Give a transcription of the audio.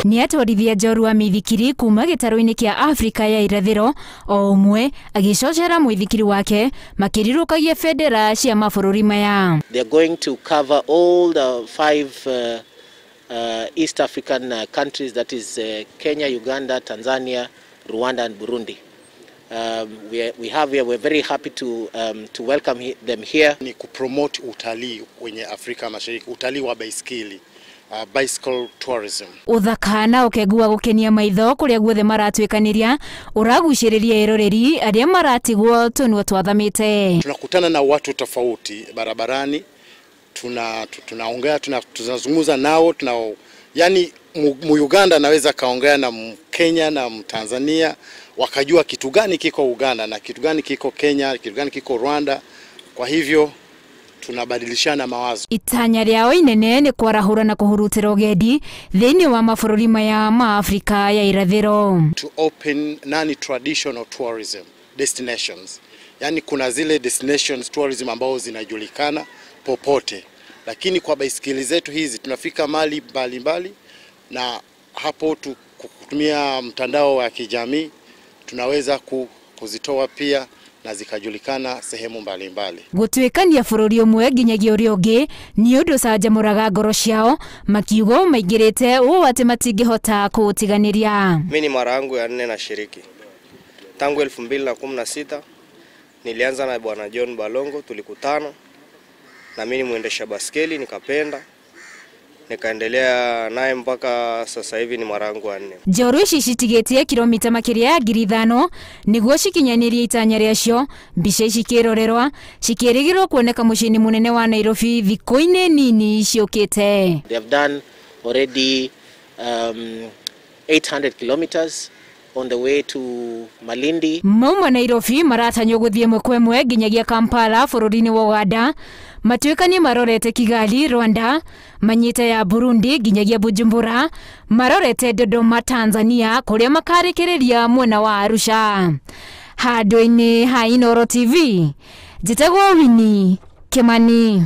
Nĩ atwarithia njorua mĩithikiri kuma gĩtarũ-inĩ kĩa Afrika ya irathĩro o ũmwe agĩcocera mũithikiri wake makĩrirũkagia bendera cia mabũrũri maya. They are going to cover all the five East African countries, that is Kenya, Uganda, Tanzania, Rwanda and Burundi. We're very happy to welcome them here. Ni kupromote utalii kwenye Afrika Mashariki, utalii wa baiskeli. Bicycle tourism. Uthaka na ũkengu wa gũkenia maitho kũrĩa guothe maratuĩkanĩria ũragucĩrĩria eroreri arĩa maratigwo tũnua twathamĩte. Tunakutana na watu tofauti barabarani, tunaongea, tunazungumza nao, yani Uganda anaweza kaongea na Mkenya na Mtanzania wakajua kitu gani kiko Uganda na kitu gani kiko Kenya, kitu gani kiko Rwanda. Kwa hivyo tunabadilishana mawazo. Itanya rĩao inene nĩ kwarahũra na kũhurutĩra ũgendi thĩinĩ wa mabũrũri maya ma Afrika ya irathĩro. To open non-traditional tourism destinations. Yani kuna zile destinations tourism ambao zinajulikana popote, lakini kwa baisikeli zetu hizi tunafika mali mbalimbali, na hapo kutumia mtandao wa kijamii tunaweza kuzitoa pia na zikajulikana sehemu mbalimbali. Gũtuĩkania bũrũri ũmwe nginyagia ũrĩa ũngĩ nĩ ũndũ ũcanjamũraga ngoro ciao, makiuga maingĩrĩte ũũ atĩ matingĩhota kũũtiganĩria. Mimi ni mara yangu ya 4 nashiriki. Tangu 2016 nilianza na Bwana John Balongo, tulikutana na mimi ni mwendesha baskeli nikapenda, nikaendelea naye mpaka sasa hivi ni mara yangu ya 4. Njorua ici citigĩtie kilomita makĩria ya 5,000 nĩguo cikinyanĩrie itanya rĩacio. Mbica ici cikĩrorerwa cikĩrĩgĩrĩrwo kuoneka mũciĩ-inĩ mũnene wa Nairobi thikũ-inĩ nini ciũkĩte. They have done already 800 kilometers on the way to Malindi. Mauma Nairobi maratanywo gũthiĩ ĩmwe kwa ĩmwe nginyagia Kampala bũrũri-inĩ wa Uganda, matuĩkanie marorete Kigali Rwanda, manyite ya Burundi nginyagia Bujumbura, marorete Dodoma Tanzania kũrĩa makarĩkĩrĩria mwena wa Arusha. Handũ-inĩ ha Inooro TV, njĩtagwo Winnie Kimani.